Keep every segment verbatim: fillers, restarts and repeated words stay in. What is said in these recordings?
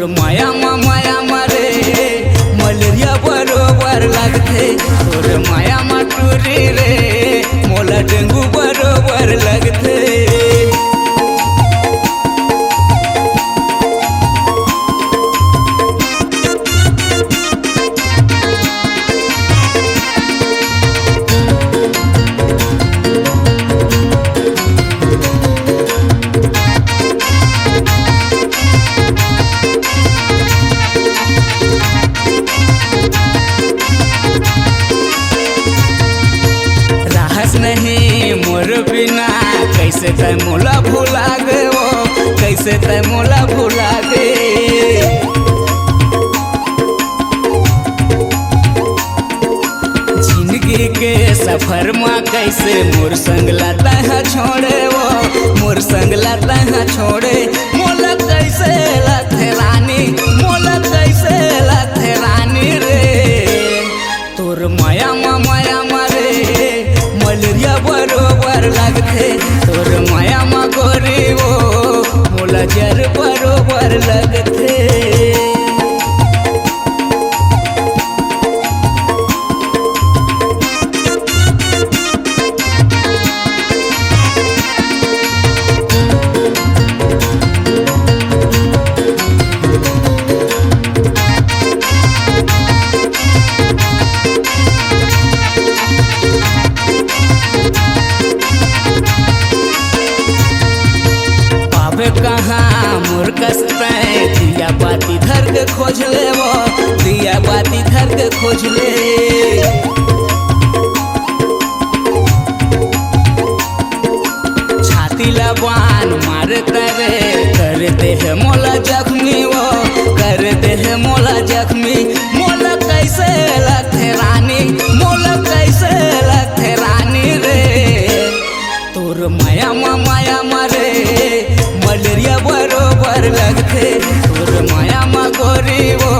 माया मा, माया मा रे, मलेरिया बरोबर लगथे। तोर माया मा टूरी रे, मोला डेंगू बरोबर लगथे। रहस नहीं मोर बिना, कैसे तै मोला भुला गे वो, कैसे तै मोला भुला गे। जिंदगी के सफर मा कैसे मोर संग ला तैं हा छोड़े वो, मोर संग ला तैं हा छोड़े। मोला कैसे लगथे रानी, मोला कैसे लगथे रानी रे। तोर माया मा, माया मा रे, मलेरिया बरोबर लगथे। तोर माया मा गोरी वो, मोला जर बरोबर लगथे। पाबे कहाँ मोर कस तैं, दिया बाती धर के खोज ले वो, दिया बाती धर के खोज ले। छाती ला बान मारे तरे, कर दे हे मोला जख्मी वो, कर दे हे मोला जख्मी। मोला कैसे लगथे रानी, मोला कैसे लगथे रानी रे। तोर माया मा, माया मा रे, मलेरिया बरोबर लगथे। तोर माया मा गोरी वो,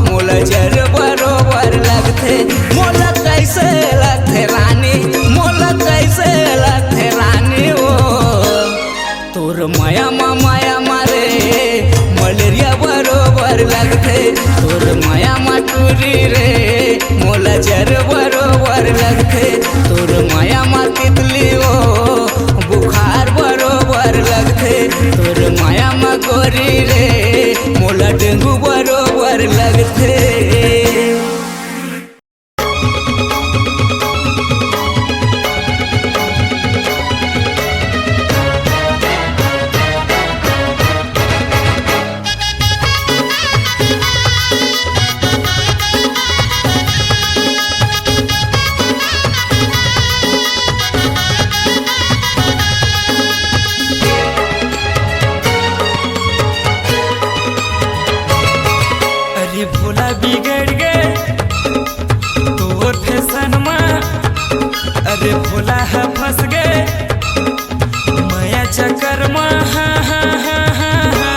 मोला जर बरोबर लगथे। मोला कैसे लगथे रानी, मोला कैसे लगथे रानी वो। तोर माया मा, माया मा रे, मलेरिया बरोबर लगथे। तोर माया मा टूरी रे, मोला जर बरोबर लगथे। तोर माया मा तितली ओ, बुखार बरोबर लगथे। तोर माया मा गोरी रे, मोला डेंगू बरोबर लगथे। अरे भोला बिगड़ गे तोर फैशन मा, अरे भोला ह फंस गे मया चक्कर मा। हा, हा, हा, हा, हा।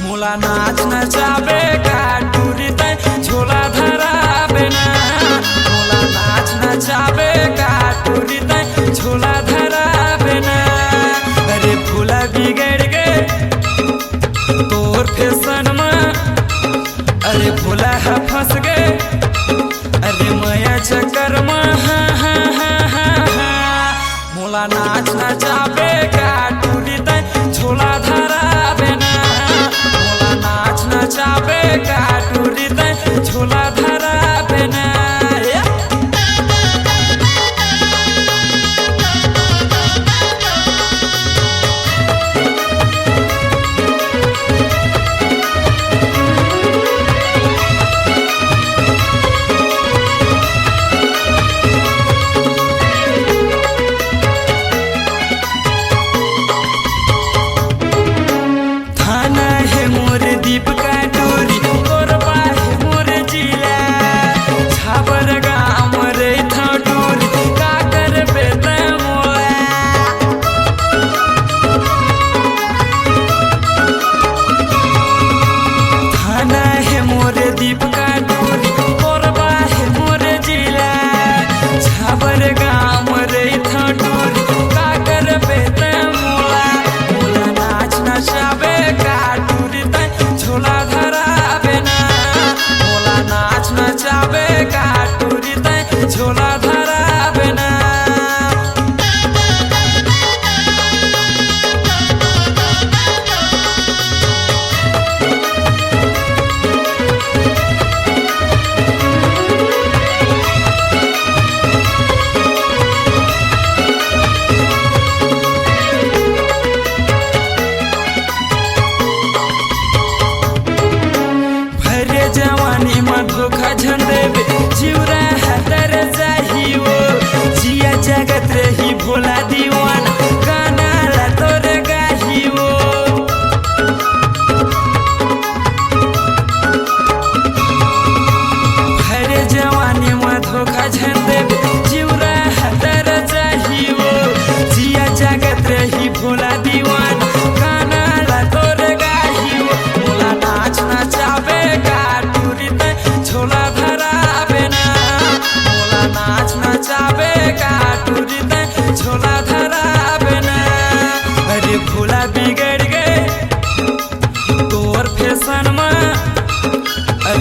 मोला नाच नचाबे का टूरी तैं झोला धराबे ना, मोला नाच नचाबे का टूरी तैं झोला धराबे ना। अरे भोला बिगड़ गे तोर फैशन मा, अरे भोला ह फंस गे, अरे मया चक्कर मा। हा, हा, हा, हा, हा। मोला नाच नचाबे का टूरी तैं झोला धराबे ना, मोला नाच नचाबे का टूरी तैं झोला धराबे ना। ए।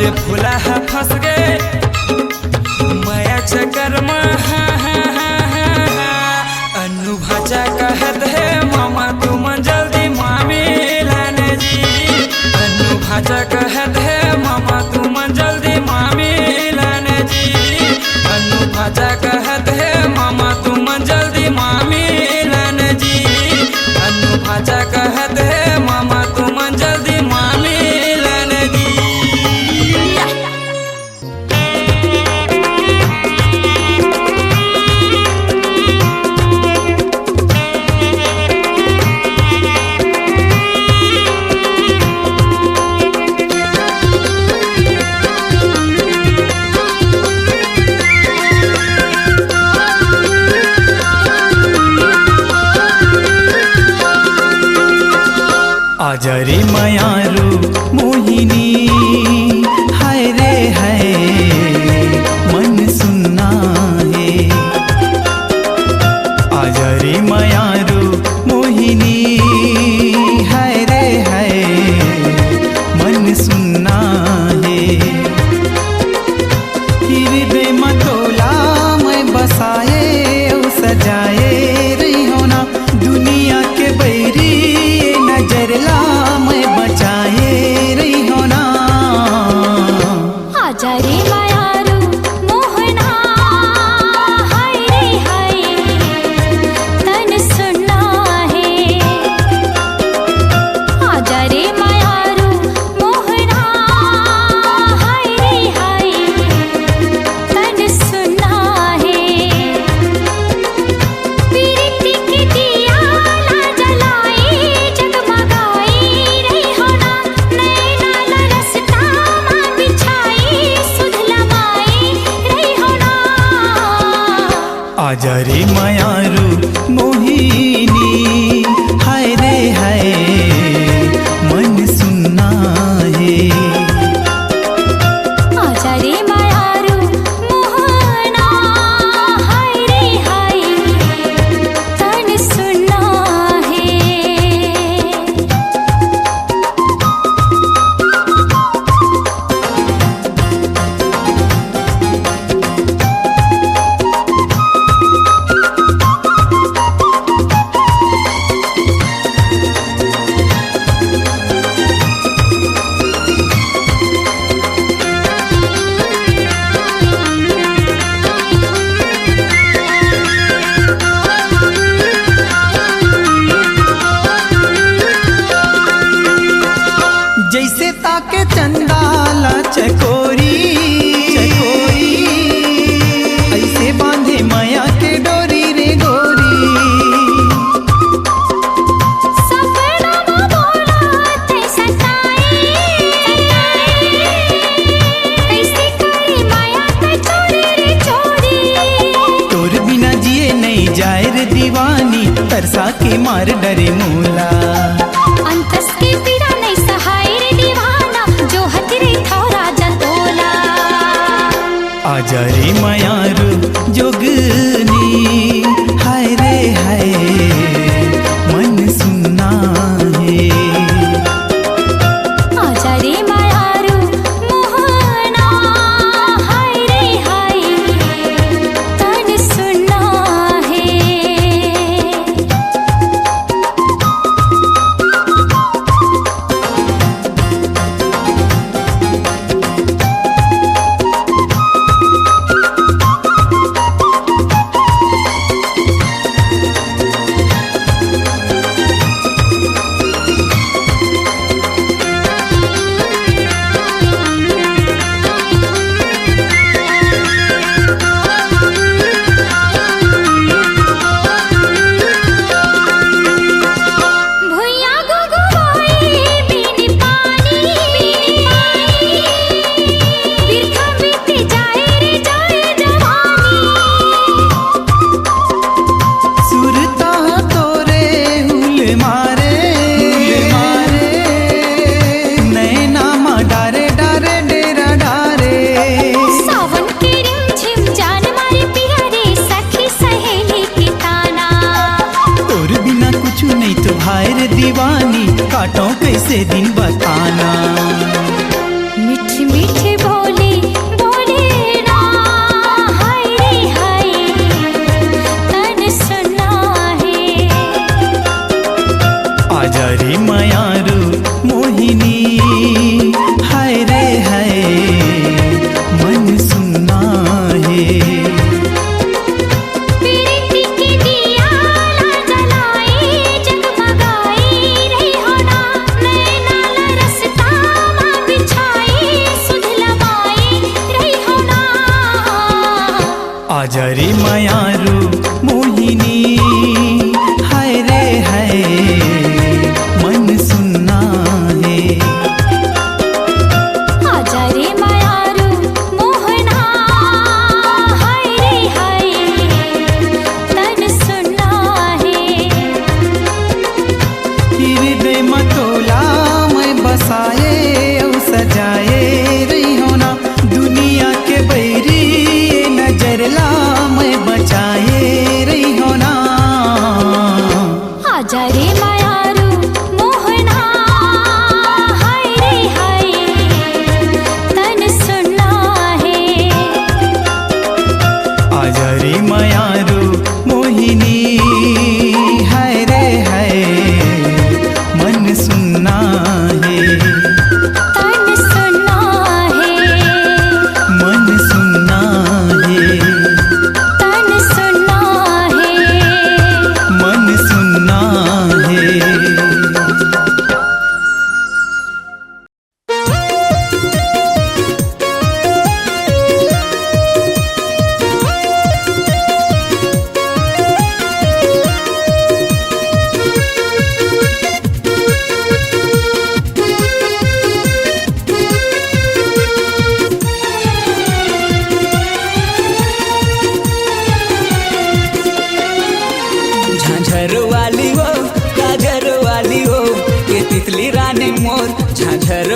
ये फूला ह फंस गे मया चक्कर म। हा, हा, हा, हा, हा। अन्नू भांचा कहत हे, मामा तुमन जल्दी मामी लाने जी। अन्नू भांचा कहत हे, मामा तुमन जल्दी मामी लाने जी। अन्नू भांचा कहत हे, मामा तुमन जल्दी मामी लाने जी। अन्नू भांचा कहत हे, मामा तुमन जल्दी मामी लाने जी। आजा रे मयारू मोहिनी, हाय रे हाय, मन सुन्ना हे। आजा रे मयारू मोहिनी, हाय रे हाय, मन सुन्ना हे। हृदय म तोला मैं बसाए अउ सजाए रहिहौं ना, दुनिया के बैरी नजर ला मैं बचाए रहिहौं ना। आजा रे मयारू मोहना, हाय रे हाय, तन सुन्ना हे। आजा रे मयारू मोहना, हाय रे हाय, तन सुन्ना हे। पीरिति के दिया ला जलाए, जगमगाए रहिहौं ना, नैना ला रस्ता मा बिछाए, सुध लमाए रहिहौं ना। आजा रे मयारू मोहिनी, हाय रे हाय, मन सुन्ना हे। आजा रे मयारू मोहना, हाय रे हाय, तन सुन्ना हे। जैसे ताके चंदा ला चकोरी, चकोरी, ऐसे बांधे मया के डोरी रे गोरी। सपना म मोला तैं सताए, सताए, कैसे करी मया के चोरी रे चोरी। तोर बिना जिए नइ जाए रे दीवानी, तरसा के मार डरे मोला। अंतस के पीरा नइ सहाय रे दीवाना, जोहत रहिथौं राजा तोला। आजा रे मयारू जोगनी, हाय रे हाय, मन सुन्ना हे। आजा रे मयारू मोहना, हाय रे हाय, तन सुन्ना हे। भुइयां गुगुवाई बिन पानी, बिन पानी, बिरथा बीत जाए रे जाए जवानी। सुरता तोरे हुल मारे, हुल मारे, नैना मा डारे डारे डेरा डारे। सावन के रिमझिम जान मारे पिया रे, सखी सहेली के ताना। तोर बिना कुछु नइ तो भाए रे दीवानी, काटौं कइसे दिन बताना। मीठी मीठी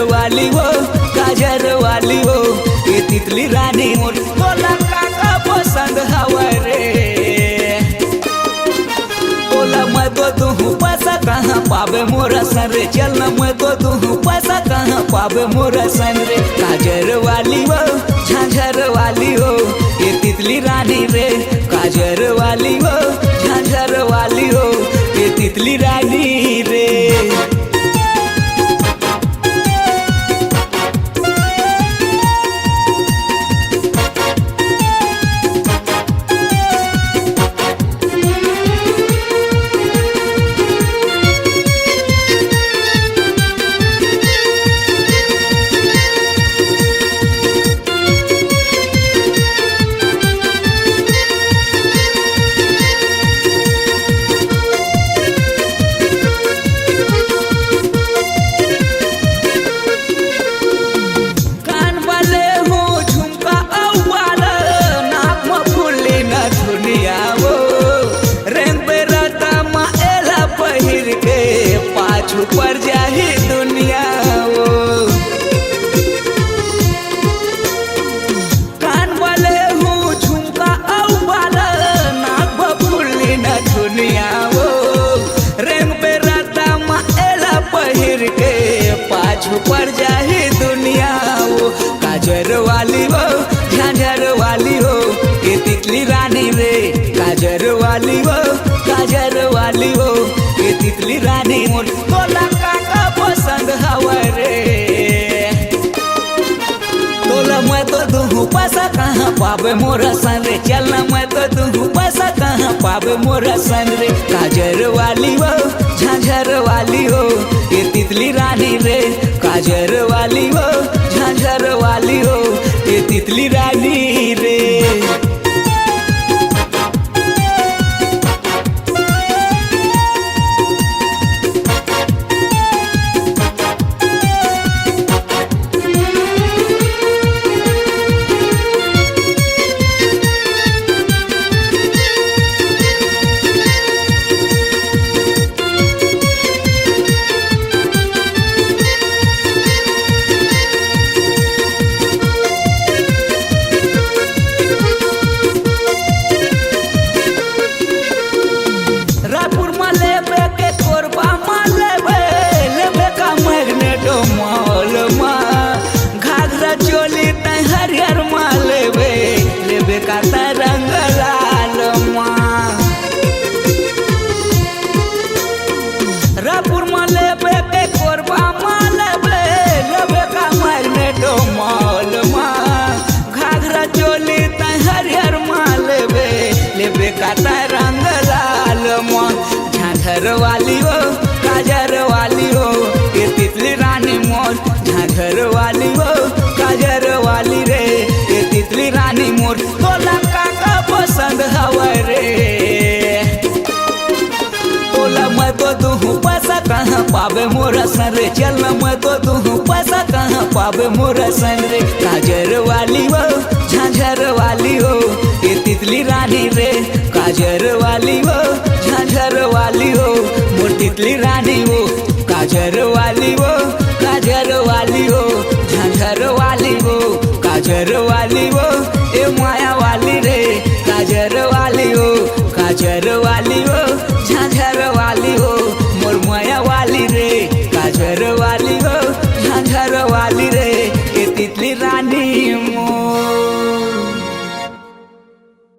वाली वो, काजर वाली वो, ये तितली रानी मोर, तोला का का पसंद हवय रे? तोला मैं तो दूहूँ पैसा, कहाँ पाबे मोर असन रे? चल ना, मैं तो दूहूँ पैसा, कहाँ पाबे मोर असन रे? काजर वाली वो, झांझर वाली वो, ये तितली रानी रे। काजर वाली वो, झांझर वाली वो, ये तितली रानी रे। कान वाले हो झुमका अउ बाल, नाक म फुल्ली न धुनिया वो। रेंग बेरता म एला पहिर के, पाछू पड़ जाही दुनिया वो। कान वाले हो झुमका अउ बाल, नाक म फुल्ली न धुनिया वो। रेंग बेरता म एला पहिर के, पाछू पड़ जाही दुनिया वो। काजर वाली वो, झांझर वाली वो, ये तितली रानी रे। काजर वाली वो, काजर वाली वो, ये तितली रानी मोर, तोला का का पसंद हवय रे? तोला मैं तो दूहूँ पैसा, कहाँ पाबे मोर असन रे? चल ना, मैं तो दूहूँ पैसा, कहाँ पाबे मोर असन रे? काजर वाली वो, झांझर वाली वो, ये तितली रानी रे। काजर वाली वो, झांझर वाली वो, ये तितली रानी रे। रायपुर म लेबे के कोरबा म लेबे, लेबे का मैग्नेटो मॉल म। घाघरा चोली तैं हरियर म लेबे, लेबे का तैं रंग लाल म। रायपुर म लेबे के कोरबा म लेबे, लेबे का मैग्नेटो मॉल म। घाघरा चोली तैं हरियर म लेबे, लेबे का तैं रंग लाल म। झांझर वाली वो, काजर वाली वो, ये तितली रानी मोर। झांझर वाली वो, काजर वाली रे, ये तितली रानी मोर। तोला का का पसंद हवय रे? तोला मैं तो दूहूँ पैसा, कहाँ पाबे मोर असन रे? चल ना, मैं तो दूहूँ पैसा, कहाँ पाबे मोर असन रे? काजर वाली वो, झांझर वाली वो, ये तितली रानी रे। काजर वाली वो, झांझर वाली वो, मोर तितली रानी वो। काजर वाली वो, काजर वाली वो, झांझर वाली वो, काजर वाली वो, ए माया वाली रे। काजर वाली वो, काजर वाली वो,